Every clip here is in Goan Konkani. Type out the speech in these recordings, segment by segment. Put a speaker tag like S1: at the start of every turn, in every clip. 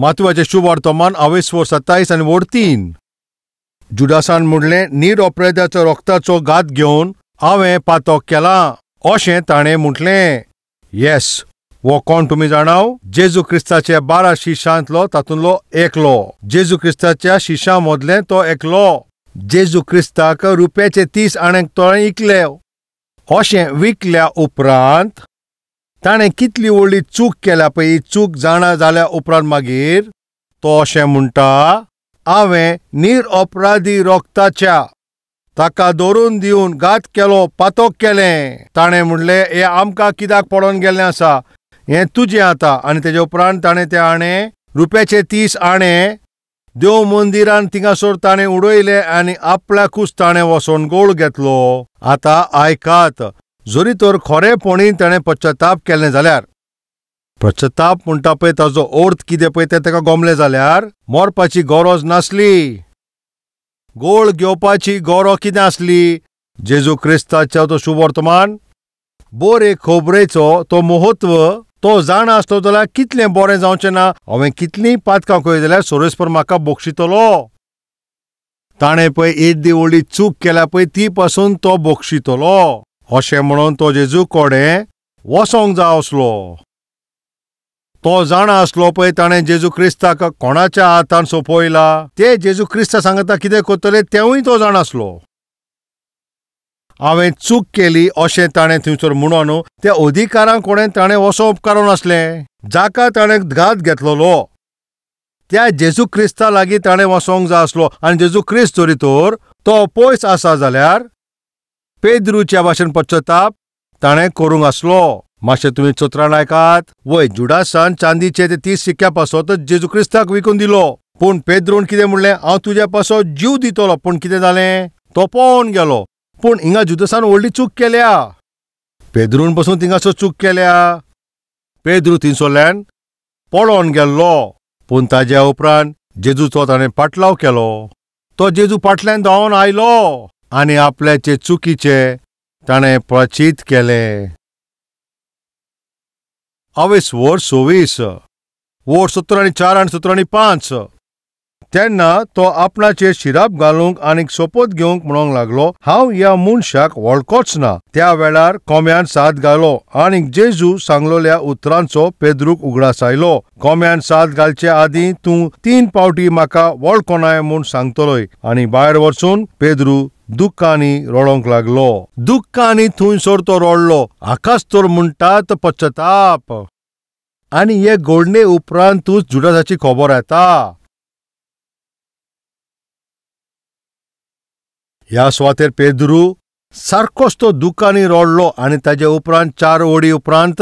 S1: मातुवाचें शुभवर्तमान आवेस 27 आनी वोड 3. जुडासान म्हणलें, निरअपराध्याचो रक्ताचो घात घेवन हांवें पातक केलां अशें ताणें म्हटलें. येस, वो कोण तुमी जाणाव? जेजू क्रिस्ताच्या 12 शिश्यांतलो तातूंतलो एकलो. जेजू क्रिस्ताच्या शिश्यां मदलें तो एकलो. जेजू क्रिस्ताक रुपयाचे 30 आणेक तो इकले. अशें विकल्या उपरांत ताणें कितली व्हडली चूक केल्या पळय, ही चूक जाणा जाल्या उपरांत मागीर तो अशें म्हणटा, हांवें निरअपराधी रक्ताच्या ताका धरून दिवन घात केलो, पातक केलें. ताणें म्हणलें, हें आमकां कित्याक पडोन गेल्लें आसा, हें तुजें आतां. आनी तेजे उपरांत ताणें ते आणें रुपयाचे 30 आणें देव मंदिरान थिंगासर ताणें उडयलें आनी आपल्याकूच ताणें वचोन गोळ घेतलो. आतां आयकात, जरी तर खरेपणी ताणें पश्चाताप केलें जाल्यार, पश्चाताप म्हणटा पळय ताजो अर्थ कितें पळय तें ताका गोमलें जाल्यार मरपाची गरज नासली. गोळ घेवपाची गरज कितें आसली? जेजू क्रिस्ताचो तो शुभवर्तमान, बरे खबरेचो तो महत्व तो जाणा आसलो जाल्यार कितलें बरें जावचें ना. हांवें कितलीं पातकां करी जाल्यार सोरेस्पर म्हाका बक्षितलो. ताणें पळय येद्दी व्हडली चूक केल्या पळय ती पासून तो बक्षितलो अशें म्हणून तो जेजू कडेन वचोंक जाय आसलो. तो जाणा आसलो पळय ताणें जेजू क्रिस्ताक कोणाच्या हातान सोंपयला, ते जेजू क्रिस्ता सांगता कितें करतले तेवूय तो जाणा आसलो. हांवें चूक केली अशें ताणें थंयसर म्हणून त्या अधिकारां कोणें ताणें वसो उपकारून आसलें जाका ताणें घात घेतलेलो त्या जेजू क्रिस्ता लागीं ताणें वचोंक जाय आसलो. आनी जेजू क्रिस्त जरी तर तो पयस आसा जाल्यार पेद्रूच्या भाशेन पश्चाताप ताणें करूंक आसलो. मातशें तुमी चत्रान आयकात. वय, जुडासान चांदीचे ते 30 सिक्क्या पासत जेजू क्रिस्ताक विकून दिलो, पूण पेद्रून कितें म्हणलें, हांव तुज्या पासत जीव दितलो. पूण कितें जालें, तो पळोवन गेलो. पूण हिंगा जुदासान व्हडली चूक केल्या, पेद्रून पसून थिंगासर चूक केल्या. पेद्रू थिंगसरल्यान पळोवन गेल्लो, पूण ताज्या उपरांत जेजूचो ताणें पाटलाव केलो. तो जेजू पाटल्यान धांवन आयलो आनी आपल्याचे चुकीचे ताणें प्रचीत केलें. अवेस 26 17 आनी 4 आनी 17 आनी 5. तेन्ना तो आपणाचेर शिराप घालूंक आनीक सोपोत घेवंक म्हणूंक लागलो, हांव ह्या मनशाक वळखोच ना. त्या वेळार कोम्यान साद घालो आनीक जेजू सांगलोल्या उतरांचो पेद्रूक उगडास आयलो. कोम्यान साद घालचे आदीं तूं 3 पावटी म्हाका वळखोनाय म्हूण सांगतलोय. आनी भायर वचून पेद्रू दुख्खांनी रडोंक लागलो. दुख्खांनी थंयसर तो रडलो. हाकाच तर म्हणटात पश्चाताप. आनी हे घडणे उपरांतूच जुडासाची खबर येता. ह्या सुवातेर पेद्रू सारकोच तो दुख्खांनी रडलो आनी ताजे उपरांत 4 ओडी उपरांत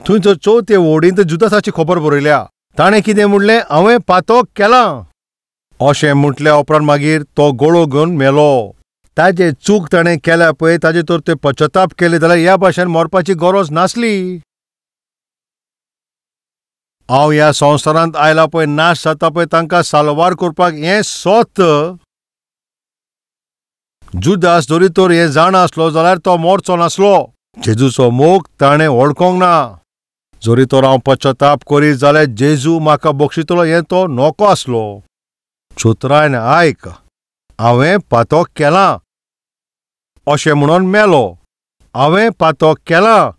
S1: थंयचो चवथे ओडींत जुदासाची खबर बरयल्या. ताणें कितें म्हणलें, हांवें पातक केलां अशें म्हटल्या उपरांत मागीर तो गळो घेवन मेलो. ताजे चूक ताणें केल्या पळय ताजे तर ते पश्चाताप केले जाल्यार ह्या भाशेन मरपाची गरज नासली. हांव ह्या संवसारांत आयला पळय नाश जाता पळय तांकां साल्वार करपाक हें सत. जुदास जरी तर हें जाणा आसलो जाल्यार तो मरचो नासलो. जेजूचो मोग ताणें वळखोंक ना. जरी तर हांव पश्चाताप करीत जाल्यार जेजू म्हाका बक्षितलो हें तो नको आसलो. चोत्रायन आयक, हांवें पातक केलां अशें म्हणून मेलो. हांवें पातक केलां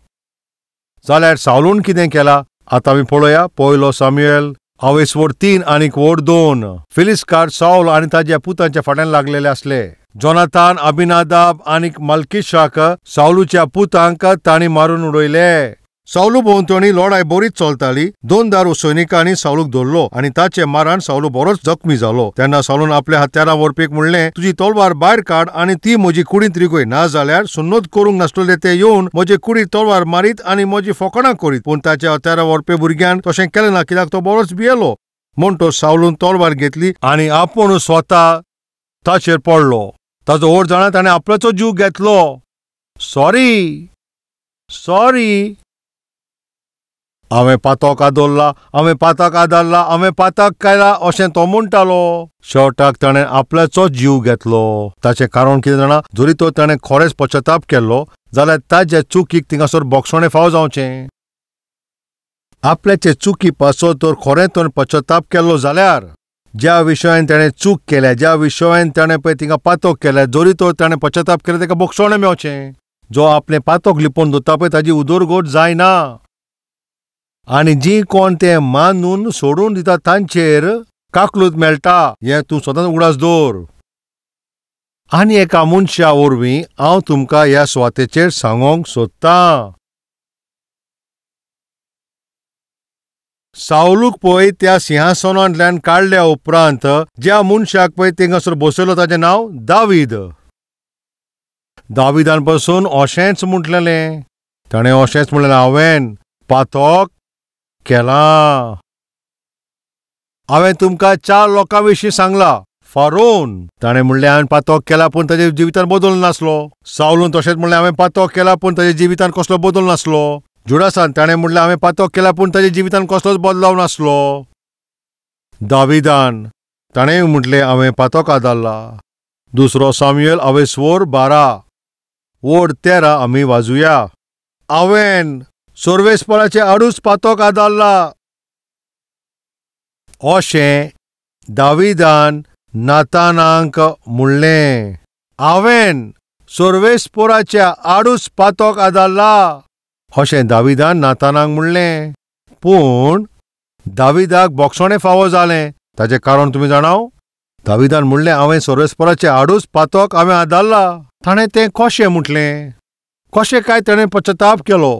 S1: जाल्यार सावलून कितें केलां आतां आमी पळोवया. पयलो सामुएल 3 आनी 2. फिलिस्कार सावल आनी ताज्या पुतांच्या फाटल्यान लागलेले आसले. जोनाथान, अबिनादाब आनी मल्किशाक सावलूच्या पुतांक तांणी मारून उडयले. सावलू भोंवतणी लढाय बरीच चलताली. 2 दारू सैनिकांनी सावलूक धरलो आनी ताचे मारान सावलू बरोच जखमी जालो. तेन्ना सावलून आपल्या हत्यारां व्हरपीक म्हणलें, तुजी तलवार भायर काड आनी ती म्हजी कुडींत रिगय, ना जाल्यार सुन्नत करूंक नासलेले ते येवन म्हजे कुडीत तलवार मारीत आनी म्हजी फकाणां करीत. पूण ताच्या हत्यारां व्हरपी भुरग्यान तशें केलें ना, कित्याक तो बरोच भियेलो. म्हूण तो सावलून तलवार घेतली आनी आपूण स्वता ताचेर पडलो. ताजो ओड जाणा ताणें आपल्याचो जीव घेतलो. सॉरी सॉरी, हांवें पातक आदरला, हांवें पातक आदारला, हांवें पातक केला अशें तो म्हणटालो. शेवटाक ताणें आपल्याचोच जीव घेतलो. ताचें कारण कितें जाणा, जरी तर ताणें खरेंच पश्चाताप केल्लो जाल्यार ताजे चुकीक थिंगासर बोगसणें फाव जावचें. आपल्याचे चुकी पासत तर खरें तर पश्चाताप केल्लो जाल्यार, ज्या विशयान ताणें चूक केल्या, ज्या विशयान ताणें पळय तिंगा पातक केल्या, जरी तर ताणें पश्चाताप केलो ताका बोगसणें मेवचें. जो आपलें पातक लिपोवन दवरता पळय ताजी उदरगत जायना. आनी जी कोण तें मानून सोडून दिता तांचेर काकलूत मेळटा, हें तूं स्वताच उगडास दवर. आनी एका मनशा वरवीं हांव तुमकां ह्या सुवातेचेर सांगूंक सोदतां. सावलूक पळय त्या सिंहासनांतल्यान काडल्या उपरांत ज्या मनशाक पळय थिंगासर बसयलो ताचें नांव दावीद. दाविदान पसून अशेंच म्हटलेलें, ताणें अशेंच म्हणलें, हांवें पातक केलां. हांवें तुमकां 4 लोकां विशीं सांगलां. फारोन ताणें म्हणलें हांवें पातक केला, पूण ताच्या जिवितान बदल नासलो. सावलून तशेंच म्हणलें हांवें पातक केला, पूण ताच्या जिवितान कसलो बदल नासलो. जुडासान ताणें म्हणलें हांवें पातक केला, पूण ताच्या जिवितान कसलोच बदलाव नासलो. दाविदान ताणें म्हटलें हांवें पातक आदारला. 2 सामुएल 12 वड 13 आमी वाजुया. हांवें सर्वेस्पराचे आडूच पातक आदारला अशें दाविदान नातानाक म्हणलें. हांवें सर्वेस्पराच्या आडूच पातक आदारला अशें दाविदान नातानाक म्हणलें. पूण दाविदाक बोगसणें फावो जालें. ताचें कारण तुमी जाणाव? दाविदान म्हणलें हांवें सर्वेस्पराचे आडूच पातक हांवें आदारला. ताणें तें कशें म्हटलें? कशें काय ताणें पश्चाताप केलो?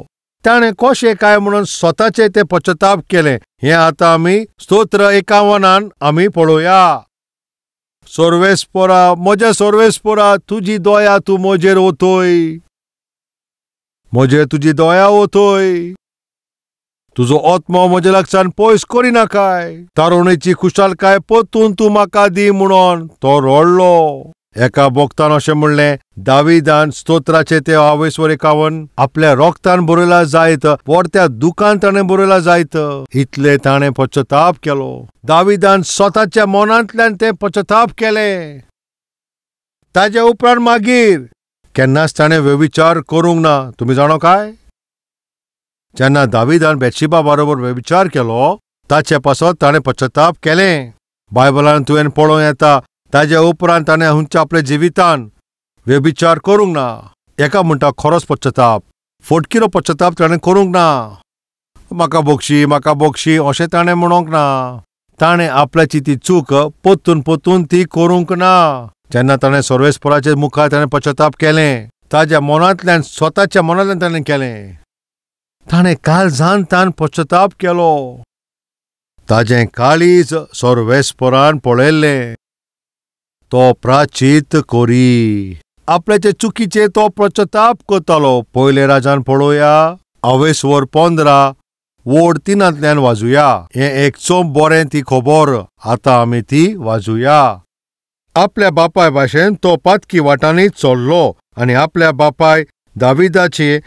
S1: ताणें कशें काय म्हणून स्वताचें तें पश्चाताप केलें? हें आतां आमी स्तोत्र 51 आमी पळोवया. सर्वेस्परा, म्हज्या सर्वेस्परा, तुजी दया तूं म्हजेर ओतय, म्हजेर तुजी दया ओतय. तुजो आत्मो म्हज्या लागच्यान पयस करिनाकाय. तारुणेची खुशालकाय परतून तूं म्हाका दी म्हणून तो रडलो. एका भक्तान अशें म्हणलें, दाविदान स्तोत्राचे ते 51 आपल्या रोगतान बरयला जायत, वरत्या दुकान ताणें बरयला जायत, इतले ताणें पश्चाताप केलो. दाविदान स्वताच्या मनांतल्यान तें पश्चाताप केलें. ताज्या उपरांत मागीर केन्नाच ताणें व्यभिचार करूंक ना. तुमी जाणो काय? जेन्ना दाविदान बेतशिबा बरोबर व्यभिचार केलो ताचे पासत ताणें पश्चाताप केलें. बायबलान तुवें पळोवं येता ताज्या उपरांत ताणें हुंच्या आपल्या जिवितान व्यभिचार करूंक ना. एका म्हणटा खरोच पश्चाताप, फोटकिरो पश्चाताप ताणें करूंक ना. म्हाका बोगशी, म्हाका बोगशी अशें ताणें म्हणूंक ना. ताणें आपल्याची ती चूक परतून परतून ती करूंक ना. जेन्ना ताणें सर्वेस्पराचे मुखार ताणें पश्चाताप केलें, ताज्या मनांतल्यान, स्वताच्या मनांतल्यान ताणें केलें. ताणें काळजान ताण पश्चाताप केलो. ताजें काळीज सर्वेस्परान पळयल्लें. तो प्राचीत कोरी आपल्याचे चुकीचे तो पश्चाताप करतालो. पयले राजान पळोवया 15 वड 3 वाजुया. हें एक चोंब बरें ती खबर आतां आमी ती वाजुया. आपल्या बापाय भाशेन तो पातकी वाटांनी चल्लो आनी आपल्या बापाय दाविदाचे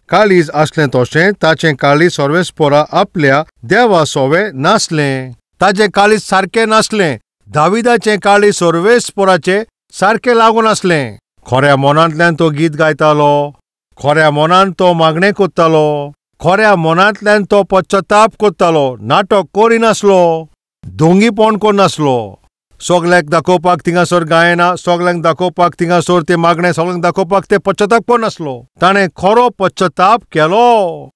S1: काळीज आसलें तशें ताचें काळीज सर्वेस्परा आपल्या देवा सोवे नासलें. ताचें काळीज सारकें नासलें. दाविदाचें काळीज सर्वेस्पराचें सारकें लागून आसलें. खऱ्या मनांतल्यान तो गीत गायतालो, खऱ्या मनान तो मागणें करतालो, खऱ्या मनांतल्यान तो पश्चाताप करतालो. नाटक करिनासलो, दोंगीपण करनासलो. सगल्यांक दाखोवपाक थिंगासर गायना, सगल्यांक दाखोवपाक थिंगासर ते मागणें, सगल्यांक दाखोवपाक ते पश्चाताप करनासलो. ताणें खरो पश्चाताप केलो.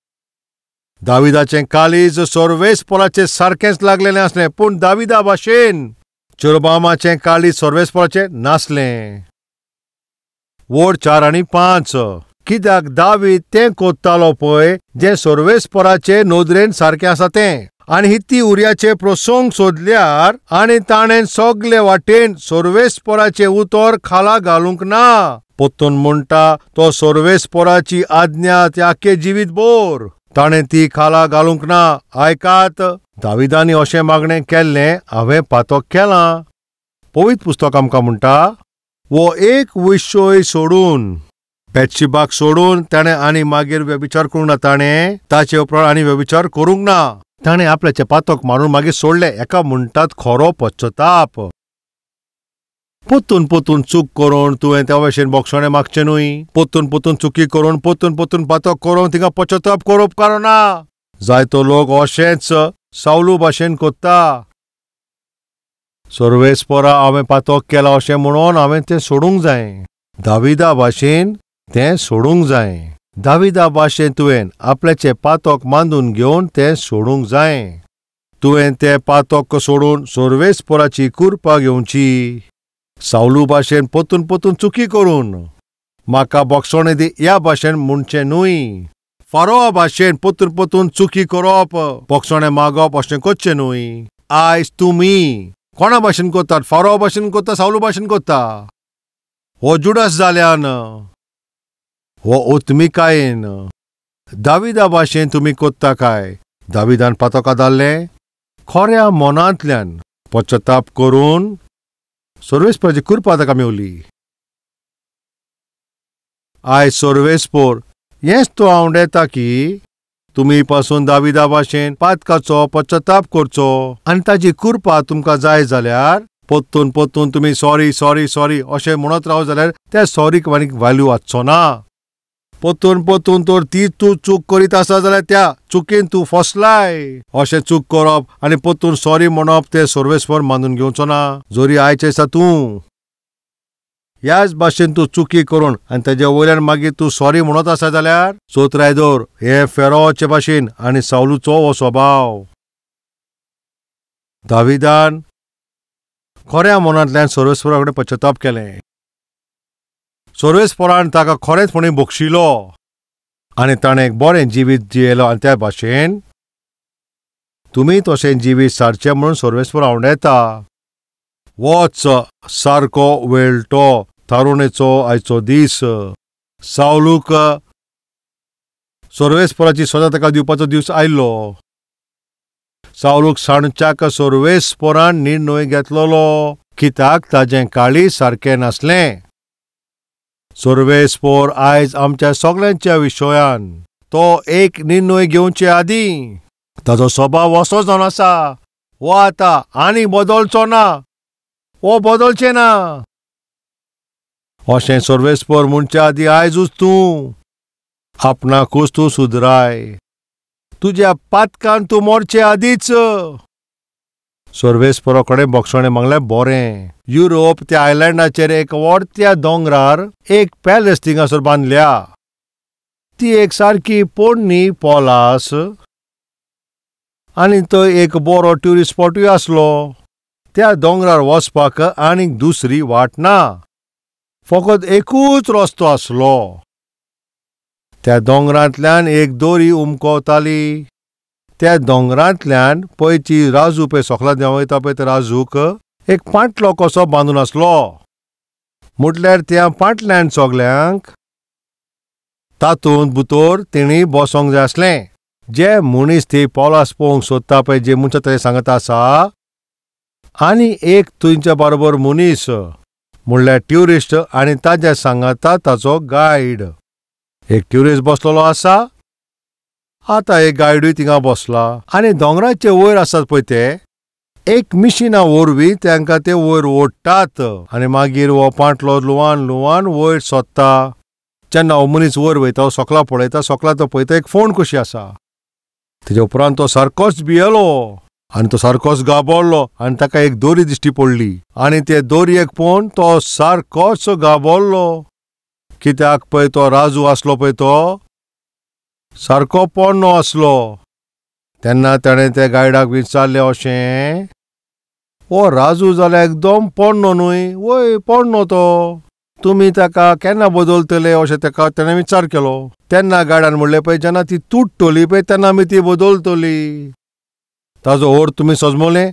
S1: दाविदाचें काळीज सर्वेस्पराचें सारकेंच लागलेलें आसलें, पूण दाविदा भाशेन चेरोबामाचें काळीज सर्वेस्पराचें नासलें. वड 4 आनी 5. कित्याक दावीद तें कोत्तालो पळय जें सर्वेस्पराचे नदरेन सारकें आसा तें. आनी हिती उर्याचे प्रसंग सोदल्यार आनी ताणें सगले वाटेन सर्वेस्पराचें उतर खाला घालूंक ना. परतून म्हणटा तो सर्वेस्पराची आज्ञा ते आख्खे जिवीत भर ताणें ती खाला घालूंक ना. आयकात, दाविदांनी अशें मागणें केल्लें, हांवें पातक केलां. पवित्र पुस्तक आमकां म्हणटा वो एक विशय सोडून, बेतशिबाक सोडून ताणें आनी मागीर व्यभिचार करूंक ना. ताणें ताचे उपरांत आनी व्यभिचार करूंक ना. ताणें आपल्याचें पातक मारून मागीर सोडलें. एका म्हणटात खरो पश्चाताप. परतून परतून चूक करून तुवें त्या भशेन बोगसणें मागचें न्हय. परतून परतून चुकी करून, परतून परतून पातक करून थिंगा पश्चाताप करप कारण ना. जायतो लोक अशेंच सावलू भाशेन कोत्ता. सर्वेस्परा हांवें पातोक केला अशें म्हणून हांवें तें सोडूंक जाय. दाविदा भाशेन तें सोडूंक जाय. दाविदा भाशेन तुवें आपल्याचें पातोक मांदून घेवन तें सोडूंक जाय. तुवें तें पातोक सोडून सर्वेस्पराची कृपा घेवची. सावलू भाशेन पोतून पोतून चुकी करून म्हाका बोगसोणे दी ह्या भाशेन म्हणचें न्हय. फारोआ भाशेन पोतून पोतून चुकी करप, बोगसोणें मागप अशें करचें न्हय. आयज तुमी कोणा भाशेन करतात? फारोआ भाशेन करता, सावलू भाशेन करता. हो जुडास जाल्यान, हो ओत्मिकायेन दाविदा भाशेन तुमी कोत्ता काय? दाविदान पातोका धाडलें खऱ्या मनांतल्यान पश्चाताप करून सर्वेस्पराची कृपा ताका मेवली. आयज सर्वेस्पर हेंच तो आंवडेता की तुमी पासून दाविदा भाशेन पातकाचो पश्चाताप करचो आनी ताजी कृपा तुमकां जाय जाल्यार पोत्तून पोत्तून तुमी सॉरी सॉरी सॉरी अशें म्हणत राव जाल्यार त्या सॉरीक आनीक व्हॅल्यू आसचो ना. पोत्तून पोत्तून तर ती तूं चूक करीत आसा जाल्यार त्या चुकीन तूं फसलाय. अशें चूक करप आनी पोत्तून सॉरी म्हणप तें सर्वेस्पर मानून घेवचो ना. जरी आयचें आसा तूं ह्याच भाशेन तूं चुकी करून आनी तेजे वयल्यान मागीर तूं सॉरी म्हणत आसा जाल्यार चोत्राय दवर हे फेरोचे भाशेन आनी सावलूचो हो स्वभाव. दाविदान खऱ्या मनांतल्यान सर्वेस्परा कडेन पश्चाताप केलें. सर्वेस्परान ताका खरेंच म्हणून बक्षिलो आनी ताणें एक बरें जिवीत जियेलो. आनी त्या भाशेन तुमी तशें जिवीत सारचें म्हणून सर्वेस्पर आंवडेता. वच सारको वेळटो थारोवणेचो आयचो दीस. सावलूक सर्वेस्पराची सजा ताका दिवपाचो दीस आयलो. सावलूक सांडच्याक सर्वेस्परान निर्णय घेतलेलो कित्याक ताजें काळीज सारकें नासलें. सर्वेस्पर आयज आमच्या सगळ्यांच्या विशयान तो एक निर्णय घेवचे आदीं ताजो स्वभाव असो जावन आसा, हो आतां आनी बदलचो ना, हो बदलचें ना अशें सर्वेस्पर म्हणचे आदीं आयजूच तूं आपणाकूच तूं सुदराय. तुज्या पातकान तूं मरचे आदींच सर्वेस्परा कडेन बोगसणें मागलें बरें. युरोप त्या आयलंडाचेर एक व्हडत्या दोंगरार एक पॅलेस थिंगासर बांदल्या. ती एक सारकी पोरणी पोलास आनी थंय एक बरो ट्युरिस्ट स्पॉटूय आसलो. त्या दोंगरार वचपाक आनीक दुसरी वाट ना, फकत एकूच रस्तो आसलो. त्या दोंगरांतल्यान एक दोरी उमकवताली. त्या दोंगरांतल्यान पयची राजू पळय सोकला देंवयता पळय त्या राजूक एक पांटलो कसो बांदून आसलो. म्हटल्यार त्या पांटल्यान सगल्यांक तातूंत भितर तेणी बसोंक जाय आसलें. जे मनीस ती पोलास पळोवंक सोदता पळय जे मनशां तें सांगत आसा आनी एक तुमच्या बरोबर मनीस म्हणल्यार ट्युरिस्ट आनी ताज्या सांगाता ताचो गायड. एक ट्युरिस्ट बसलेलो आसा, आतां एक गायडूय थिंगा बसला आनी दोंगराचे वयर आसात पळय ते एक मिशिना वरवीं तांकां ते वयर ओडटात आनी मागीर हो पांटलो लुवान लुवान वयर सोदता. जेन्ना हो मनीस वयर वयता हो सोकला पळयता, सोकला तो पळयता एक फोंड कशी आसा. तेजे उपरांत तो सारकोच भियेलो आनी तो सारकोच गाबरलो आनी ताका एक दोरी दिश्टी पडली आनी ते दोरयेक पळोवन तो सारकोच गाबरलो. कित्याक पळय तो राजू आसलो पळय तो सारको पोन्नो आसलो. तेन्ना ताणें त्या गायडाक विचारलें अशें, हो राजू जाल्यार एकदम पोन्नो न्हय? वय पोन्नो तो, तुमी ताका केन्ना बदलतले अशें ताका ताणें विचार केलो. तेन्ना गायडान म्हणलें पळय जेन्ना ती तुट्टली पळय तेन्ना आमी ती बदलतली. ताजो अर्थ तुमी सजमले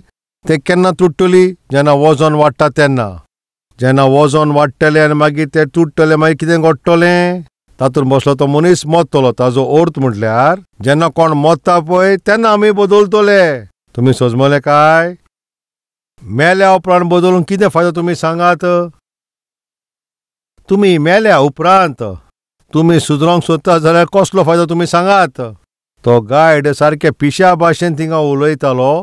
S1: तें केन्ना तुट्टली? जेन्ना वजन वाडटा तेन्ना. जेन्ना वजन वाडटलें आनी मागीर तें तुट्टलें मागीर कितें घडटलें? तातूंत बसलो तो मनीस मरतलो. ताजो अर्थ म्हटल्यार जेन्ना कोण मरता पळय तेन्ना आमी बदलतले. तुमी सजमले काय? मेल्या उपरांत बदलून कितें फायदो तुमी सांगात? तुमी मेल्या उपरांत तुमी सुदरोंक सोदता जाल्यार कसलो फायदो तुमी सांगात? तो गायड सारके पिश्या भाशेन थिंगा उलयतालो.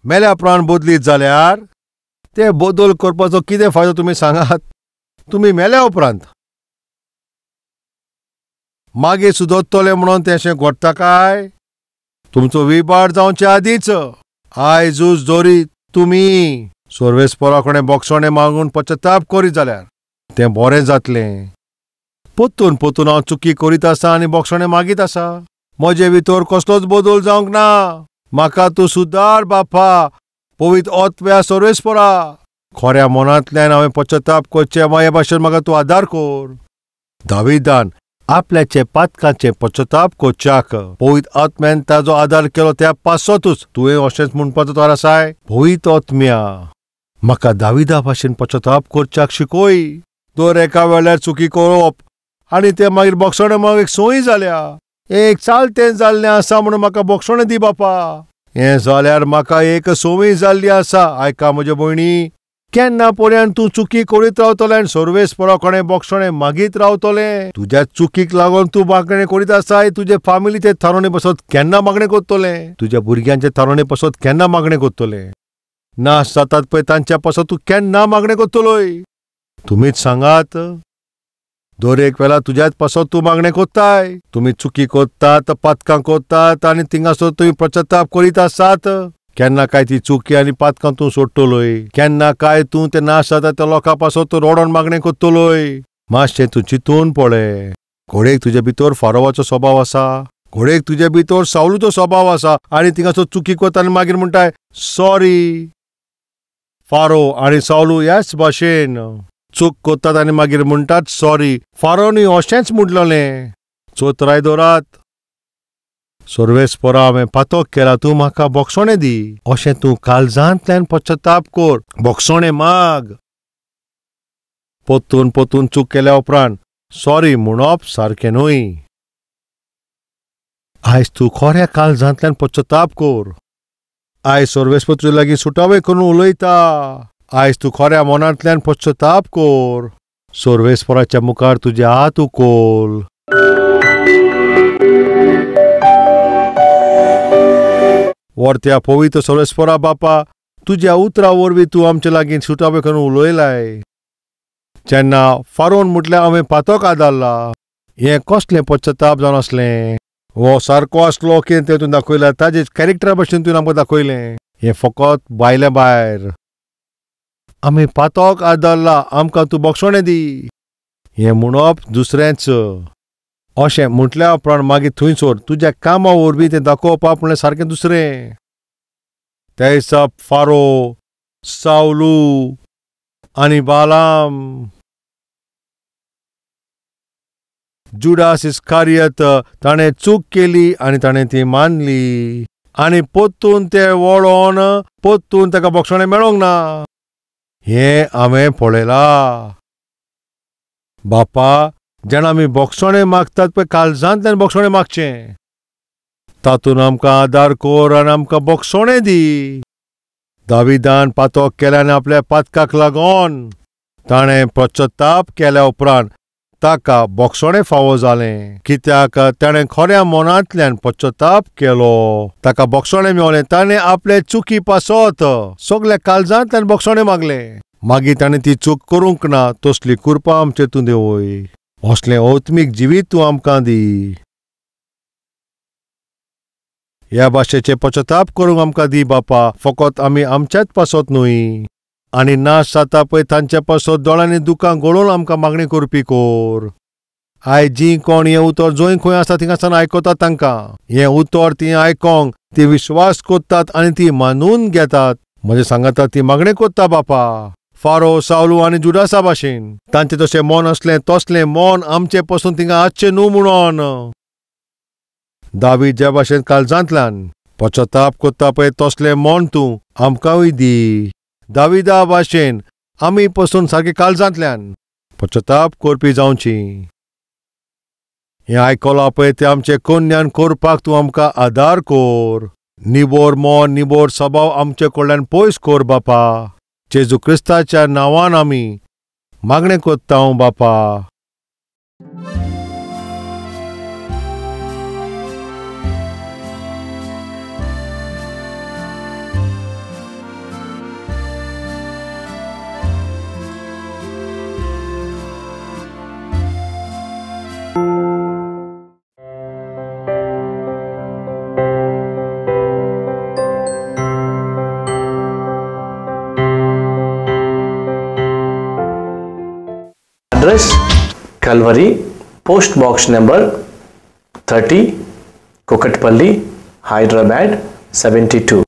S1: मेल्या उपरांत बदलीत जाल्यार ते बदल करपाचो कितें फायदो तुमी सांगात? तुमी मेल्या उपरांत मागीर सुदरतले म्हणून तें अशें घडटा काय? तुमचो विबाड जावचे आदींच आयजूच जोरी तुमी सर्वेस्परा कडेन बोगसणें मागून पश्चाताप करीत जाल्यार तें बरें जातलें. पोतून पोतून हांव चुकी करीत आसा आनी बोगसणें मागीत आसा. म्हजे भितर कसलोच बदल जावंक ना. म्हाका तूं सुदार बापा, पवित्र आत्म्या सर्वेस्परा. खऱ्या मनांतल्यान हांवें पश्चाताप करचें, हे भाशेन म्हाका तूं आदार कर. दाविदान आपल्याचे पातकाचे पश्चाताप करच्याक पवित्र आत्म्यान ताजो आदार केलो. त्या पासतूच तुवें अशेंच म्हणपाचो तर आसाय, पवित्र आत्म्या म्हाका दाविदा भाशेन पश्चाताप करच्याक शिकय. दर एका वेळार चुकी करप आनी ते मागीर बोगसणें मागीर एक संवय जाल्या, एक चालतें जाल्लें आसा म्हणून म्हाका बोगसणें दी बापा. हें जाल्यार म्हाका एक संवय जाल्ली आसा. आयका म्हजे भयणी, केन्ना पर्यंत तूं चुकी करीत रावतलें आनी सर्वेस्परा कडेन बोगसणें मागीत रावतलें? तुज्या चुकीक लागून तूं मागणें करीत आसाय. तुजे फामिलीचे थारोवणे पासत केन्ना मागणें करतलें? तुज्या भुरग्यांचे थारोवणे पासत केन्ना मागणें करतलें? नाश जातात पळय तांच्या पासत तूं केन्ना मागणें करतलोय? तुमीच सांगात. दर एक वेळा तुज्याच पासत तूं मागणें करताय. तुमी चुकी करतात, पातकां करतात आनी थिंगासर तुमी पश्चाताप करीत आसात. केन्ना काय ती चुकी आनी पातकां तूं सोडटलोय? केन्ना काय तूं ते नाश जाता त्या लोकां पासत तूं रडोन मागणें करतलोय? मातशें तूं चिंतून पळय. घोडेक तुजे भितर फारोवाचो स्वभाव आसा, घोडेक तुजे भितर सावलूचो स्वभाव आसा आनी थिंगासर चुकी करता आनी मागीर म्हणटाय सॉरी. फारो आनी सावलू ह्याच भाशेन चूक करतात आनी मागीर म्हणटात सॉरी. फारोनी अशेंच म्हणलेलें. चोत्राय दवरात, सर्वेस्परा हांवें पातक केला, तूं म्हाका बोगसणें दी. अशें तूं काळजांतल्यान पश्चाताप कर, बोगसणें माग. पोतून पोतून चूक केल्या उपरांत सॉरी म्हणप सारकें न्हय. आयज तूं खऱ्या काळजांतल्यान पश्चाताप कर. आयज सर्वेस्पर तुजे लागीं सुटावे करून उलयता. आयज तूं खऱ्या मनांतल्यान पश्चाताप कर. सर्वेस्पराच्या मुखार तुजे हात उखल. वर्त्या पवित्र सर्वेस्परा बापा, तुज्या उतरा वरवीं तूं आमचे लागीं सुटावे करून उलयलाय. जेन्ना फारोन म्हटल्यार हांवें पातक आदारला, हें कसलें पश्चाताप जावन आसलें? हो सारको आसलो कितें तें तुवें दाखयलां, ताजे कॅरेक्टरा भशेन तुवें आमकां दाखयलें. हें फकत भायले भायर आमी पातक आदारला, आमकां तूं बोगसणें दी, हें म्हणप दुसरेंच. अशें म्हटल्या उपरांत मागीर थंयसर तुज्या कामा वरवीं तें दाखोवपाक म्हणल्यार सारकें दुसरें. त्या दिसा फारो, सावलू आनी बालाम, जुडास इस्कारियत ताणें चूक केली आनी ताणें ती मानली आनी पोत्तून ते वळोन पोत्तून ताका बोगसणें मेळोंक ना. हें हांवें पळयलां बापा. जेन्ना आमी बोगसणें मागतात पळय, काळजांतल्यान बोगसणें मागचें. तातूंत आमकां आदार कर आनी आमकां बोगसणें दी. दाविदान पातक केलें आनी आपल्या पातकाक लागून ताणें पश्चाताप केल्या उपरांत ताका बोगसणें फावो जालें. कित्याक ताणें खऱ्या मनांतल्यान पश्चाताप केलो, ताका बोगसणें मेवलें. ताणें आपले चुकी पासत सगल्या काळजांतल्यान बोगसणें मागलें. मागीर ताणें ती चूक करूंक ना. तसली कृपा आमचेर तूं देवय. असलें आत्मीक जिवीत तूं आमकां दी. ह्या भाशेचे पश्चाताप करूंक आमकां दी बापा. फकत आमी आमच्याच पासत न्हय आनी नाश जाता पळय तांच्या पासत दोळ्यांनी दुकां गळोवन आमकां मागणी करपी कोर. आयज जीं कोण हें उतर जंय खंय आसा थिंगासान आयकतात तांकां हें उतर तीं आयकोंक ती विश्वास करतात आनी ती मानून घेतात. म्हजें सांगाता ती मागणी करता बापा. फारो, सावलू आनी जुडासा भाशेन तांचें जशें मन आसलें तसलें मन आमचे पसून थिंगा आसचें न्हू म्हणून दावीद ज्या भाशेन काळजांतल्यान पश्चाताप करता पळय तसलें मन तूं आमकांय दी. दाविदा भाशेन आमी पसून सारके काळजांतल्यान पश्चाताप करपी जावची. हें आयकलां पळय तें आमचें कन्यान करपाक तूं आमकां आदार कर. निबोर मन, निबोर सभाव आमचे कडल्यान पयस कर बापा. जेजू क्रिस्ताच्या नांवान आमी मागणें करता बापा.
S2: Address Calvary, post box number 30, Kukatpally, Hyderabad 72.